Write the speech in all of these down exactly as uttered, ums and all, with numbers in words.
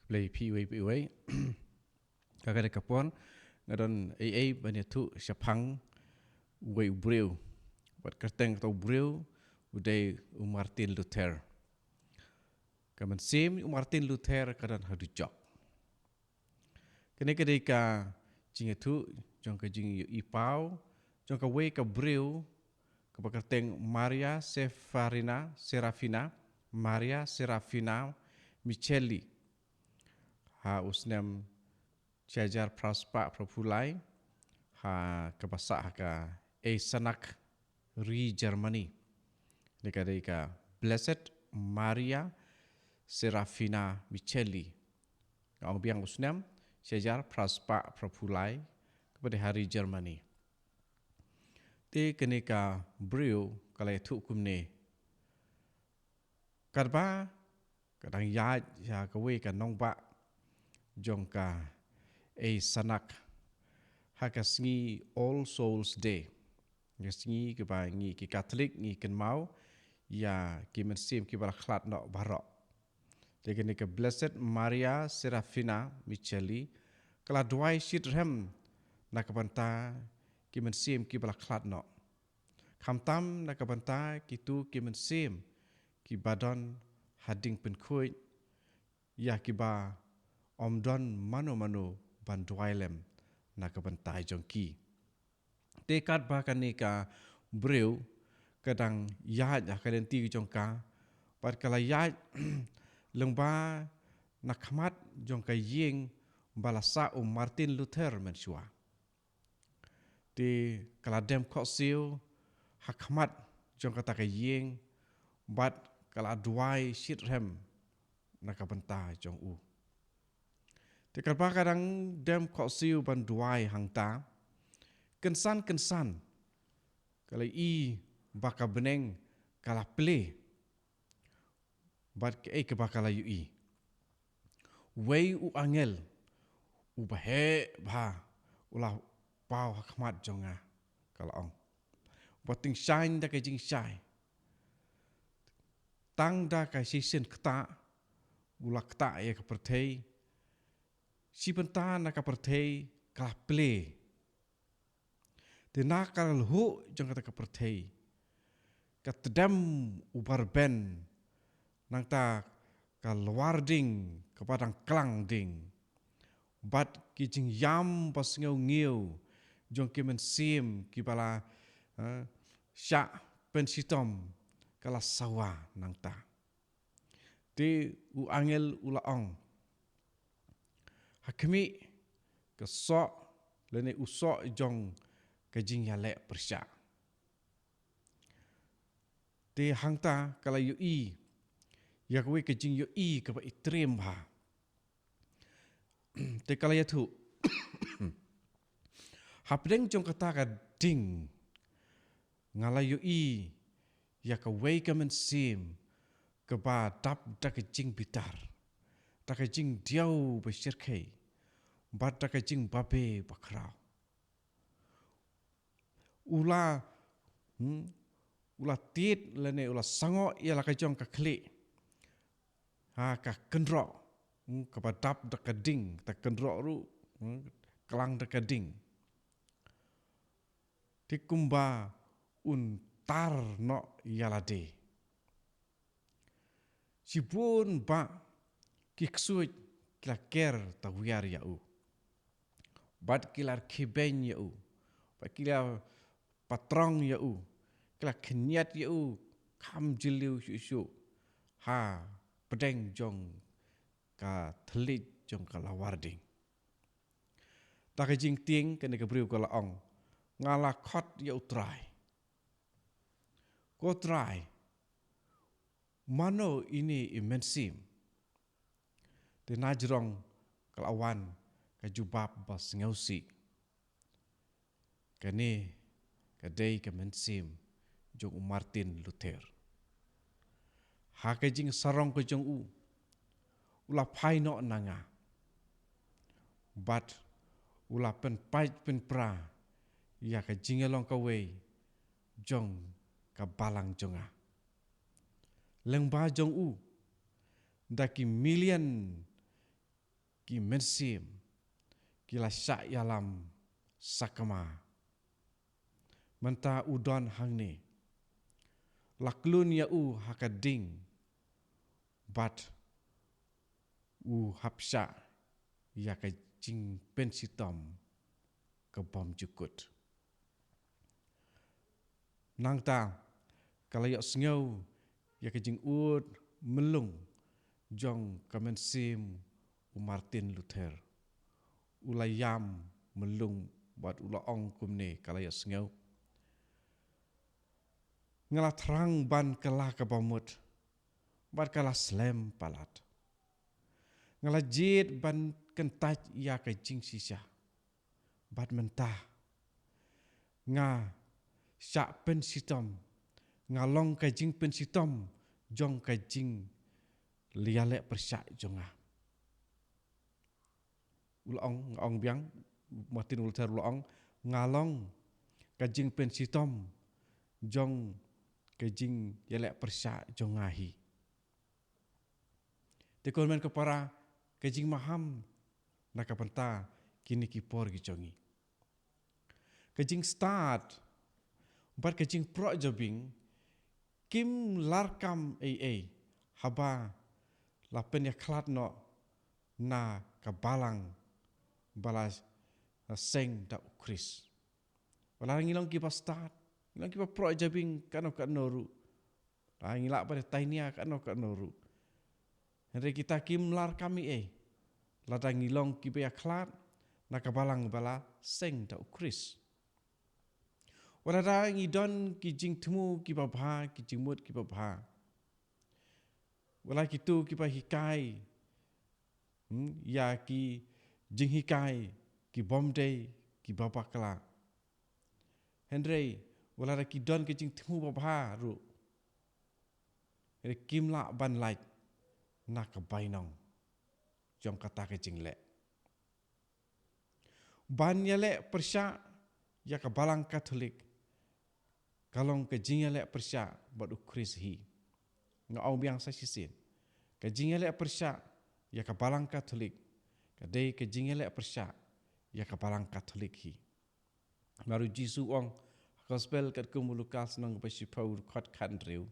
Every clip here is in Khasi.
Blei phi uwei phi uwei. Ka kane ka por nga don ei ei ban ïathuh shaphang uwei u briew. Bad kyrteng kata u briew u dei u Martin Luther. Ka mynsiem u Martin Luther ka don haduh jok. Kane ka dei ka jingïathuh jong ka jingïohi paw jong kawei ka briew kaba kyrteng Maria Sefarina, Serafina, Maria Serafina Michelli. Ha u snem shi hajar phra spah phra phew lai, ha kaba sah ha ka Eisenach, ri Germany. Kane ka dei ka Blessed Maria Serafina Michelli. Nga ong biang u snem, shi hajar phra spah phra phew lai, kaba dei ha ri Germany. Te kane ka briew ka la ïathuh kumne. Katba ka dang ïaid ïa kawei ka nongbah jong ka Eisenach ha ka sngi All Souls Day. Ka sngi kaba ngi ki Katholik ngi kynmaw ïa ki mynsiem kiba la khlad noh baroh. Te kane ka Blessed Maria Serafina Michelli ka la duwai shitrhem na ka bynta ki mynsiem kiba la khlad noh. Khamtam na ka bynta kitu ki mynsiem kiba don ha ding pynkhuid ïa kiba ym don mano mano ban duwai lem na ka bynta jong ki. Te katba kane ka briew ka dang ïaid ha ka lynti jong ka, bad ka la ïaid lyngba na khmat jong ka ïing ba la sah u Martin Luther mynshuwa. Te ka la dem khohsiew ha khmat jong kata ka ïing, bad ka la duwai shitrhem na ka bynta jong u. Te katba ka dang dem khohsiew ban duwai hangta, kynsan kynsan ka la ïohi ba ka bneng ka la plie. Bad kaei kaba ka la ïohi? Wei u angel uba heh bha u la paw ha khmat jong nga, ka la ong. Uba tyngshaiñ da ka jingshai. Tang da ka shisien ktah u la ktah ïa ka pyrthei. Shi bynta na ka pyrthei ka la plie. Te na ka lhuh jong kata ka pyrthei ka tdem u barben, nangta ka lwar ding kaba dang klang ding, bad ki jingïam ba sngew ngiew jong ki mynsiem kiba la, eh, shah pynshitom ka la sawa nangta. Te u angel u la ong ha khmih ka soh lane u soh jong ka jingïaleh pyrshah. Te hangta ka la ïohi ïa kawei ka jingïohi kaba itriem bha. Te ka la ïathuh, hapdeng jong kata ka ding nga la ïohi ïa kawei ka mynsiem kaba dap da ka jingbitar, da ka jingdiaw ba shyrkhei, bad da ka jingbabe bakhraw. U la, hmm, u la tied lane u la sangoh ïa la ka jong ka khlieh ha ka kynroh, hmm, kaba dap da ka ding, ta kynroh ruh, hmm, klang da ka ding. Te kumba un tar noh ïa lade. Shibun bah ki ksuid ki la ker tawiar ïa u, bad ki la rkhie beiñ ïa u, bad ki la patrong ïa u, ki la khynñiat ïa u kham jylliew shuh shuh hapdeng jong ka thylliej jong ka lawar ding. Da ka jingtieng kane ka briew ka la ong, nga la khot ïa U Trai. Ko Trai, mano ine i mynsiem? Te na jrong ka la wan ka jubab ba sngewsih. Kane ka dei ka mynsiem jong u Martin Luther. Ha ka jingsarong ka jong u, u la phai noh na nga, bad u la pynpait pynpra ïa ka jingïalong kawei jong ka balang jong nga. Lyngba jong u, da ki million ki mynsiem ki la shah ïalam sakma. Mynta u don hangne. La khlun ïa u ha ka ding bad u hap shah ïa ka jingpynshitom ka bym jukut. Nangta ka la ïohsngew ïa ka jingud mlung jong ka mynsiem u Martin Luther. U la ïam mlung bad u la ong kumne, ka la ïohsngew: Nga la thrang ban kylla ka bamut bad ka la slem palat. Nga la jied ban kyntait ïa ka jingshisha bad mynta nga shah pynshitom, nga long ka jingpynshitom jong ka jingïaleh pyrshah jong nga. U la ong, nga ong biang, Martin Luther u la ong, nga long ka jingpynshitom jong ka jingïaleh pyrshah jong nga hi. Te ko hynmen ko para, ka jingmaham na ka bynta kine ki por ki jong ngi. Ka jingstad bad ka jingproh jabieng kim larkam ei ei haba la pynïakhlad noh na ka balang ba la seng da u Khrist. Wat la ngi long kiba stad, ngi long kiba proh jabieng kano kano ruh, la ngi lah ban tainia kano kano ruh, hynrei kita kim larkam ei ei lada ngi long kiba ïakhlad na ka balang ba la seng da u Khrist. Wat la ngi don ki jingthmu kiba bha, ki jingmut kiba bha, wat la kito kiba hikai, hmm, ïa ki jinghikai ki bym dei, kiba bakla, hynrei wat la ki don ki jingthmu babha ruh, hynrei kim lah ban lait na ka bainong jong kata ka jingleh. Ban ïaleh pyrshah ïa ka balang Katholik ka long ka jingïaleh pyrshah bad u Khrist hi. Nga ong biang sa shisien, ka jingïaleh pyrshah ïa ka balang Katholik ka dei ka jingïaleh pyrshah ïa ka balang Katholik hi. Namar u Jisu u ong ha Gospel katkum u Lukas lynnong ba shiphew, dkhot khathynriew: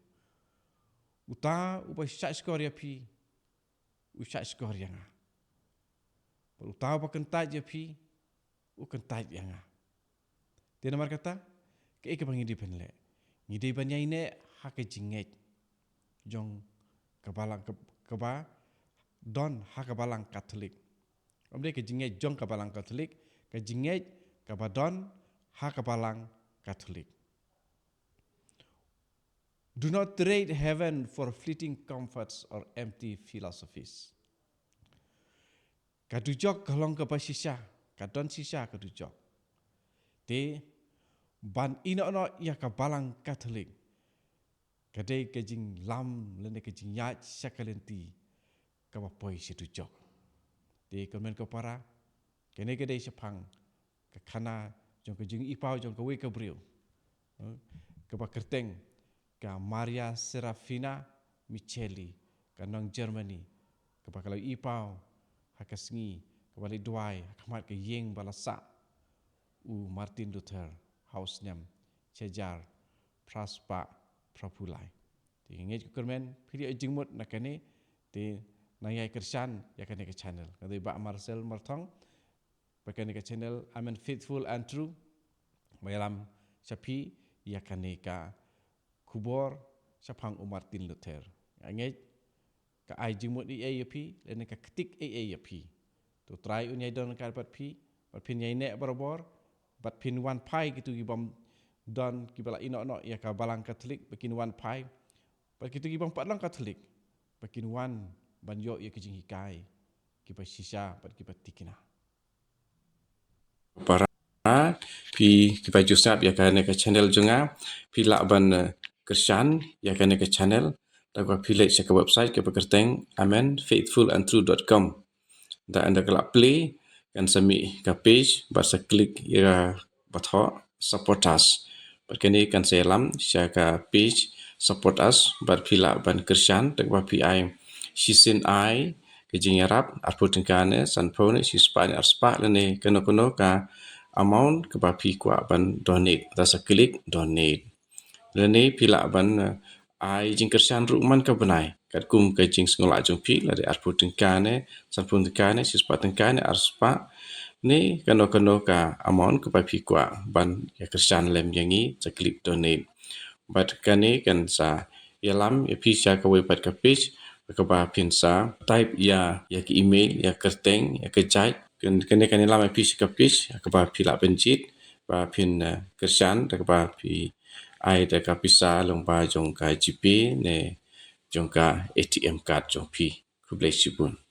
Uta uba shahshkor ïa phi, u shahshkor ïa nga. Bad uta uba kyntait ïa phi, u kyntait ïa nga. Te namar kata, kaei kaba ngi dei ban leh? Ngi dei ban ïaineh ha ka jingngeit jong ka balang, ka, kaba don ha ka balang Katholik. Ym dei ka jingngeit jong ka balang Katholik, ka jingngeit kaba don ha ka balang Katholik. Do not trade heaven for fleeting comforts or empty philosophies. Ka dujok ka long kaba shisha, ka don shisha ka dujok. Te ban ïehnoh noh ïa ka balang Katholik ka dei ka jinglam lane ka jingïaid sha ka lynti kaba poi sha dujok. Te ko hynmen ko para, kane ka dei shaphang ka khana jong ka jingïohipaw jong kawei ka briew, eh, kaba kyrteng ka Maria Serafina Miceli, ka nong Germany, kaba ka la ïohipaw ha ka sngi kaba la duwai ha khmat ka ïing ba la sah u Martin Luther ha u snem shihajar phra spah phraphew lai. Te nga ngeit ko hynmen phi la ïoh jingmut na kane, te nang ïai kyrshan ïa kane ka channel. Nga dei Bah Marcel Marthong, bad kane ka channel Amen Faithful and True, ba ïalam sha phi ïa kane ka khubor shaphang u Martin Luther. Nga ngeit ka ai jingmut ei ei ïa phi, lane ka ktik ei ei ïa phi. To u Trai un ïai don ryngkat bad phi, bad phin ïaineh barabor, bad phin wan phai kito ki bym don, kiba la ïehnoh noh ïa ka balang Katholik, ba kin wan phai, bad kito ki bym pat long Katholik, ba kin wan ban ïoh ïa ki jinghikai kiba shisha bad kiba tikna. Para, phi kiba ju sngap ïa kane ka channel jong nga, phi lah ban, eh, kyrshan ïa kane ka channel da kaba phi leit sha ka website kaba kyrteng amen faithful and true dot com. Da ynda ka la play, kan sa mih ka page, bad sa click ïa kaba thoh support us. Bad kane kan sa ïalam sha ka page support us, bad phi lah ban kyrshan da kaba phi ai shisien ai ka jingïarap, arphew tyngka ne, sanphew ne, shispah ne, arspah lane kano kano ka amount kaba phi kwah ban donate. Lada sa click donate, lane phi lah ban, eh, ai jingkyrshan ruh man ka bnai katkum ka jingsngewlah jong phi, lada arphew tyngka ne, sanphew tyngka ne, shispah tyngka ne, arspah ne, kano kano ka amount kaba phi kwah ban ïa kyrshan lem ïa ngi, sa click donate. Bad kane kan sa ïalam ïa phi sha kawei pat ka page kaba phin sa type ïa, ïa ka email, ïa ka kyrteng, ïa ka jait. Kan, kane kan ïalam ïa phi sha ka page kaba phi lah ban jied ba phin, eh, kyrshan da kaba phi ai da ka pisa lyngba jong ka GPay ne jong ka ATM card jong phi. Khublei shibun.